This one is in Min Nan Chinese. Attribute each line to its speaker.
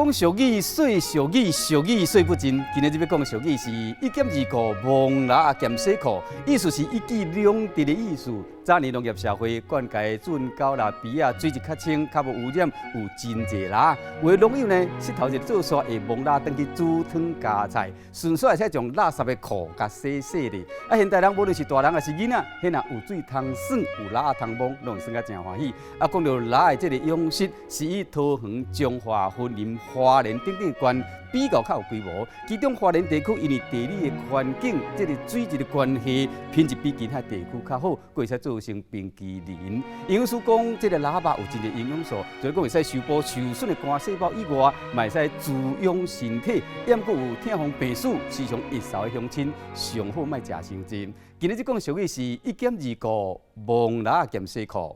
Speaker 1: 講俗語，說俗語，俗語說不盡。今仔日欲講俗語是一兼二顧，摸蜊仔兼洗褲，意思是一舉兩得的意思。早年農業社會灌溉圳溝啦、埤仔，水質較清、較無污染，有真濟蜊。有的農友呢，穡頭日做煞會摸蜊轉去煮湯加菜，順紲會使將垃圾的褲共洗洗咧。啊，現代人無論是大人抑是囡仔，彼若有水通耍，有蜊仔通摸，攏會耍甲誠歡喜。啊，講著蜊的這个養殖，是以桃園、彰化、雲林、花蓮等等縣比較較有規模。其中花蓮地區因為地理的環境、這个水質的關係，品質比其他地區較好，閣會使做成冰淇淋。營養師講，這个蜊仔肉有真濟營養素，除了講會使修補受損的肝細胞以外，嘛會使滋養身體。毋過有疼風病死，時常熱臊的鄉親，上好莫食傷濟。今仔日講俗語是一兼二顧，摸蜊仔兼洗褲。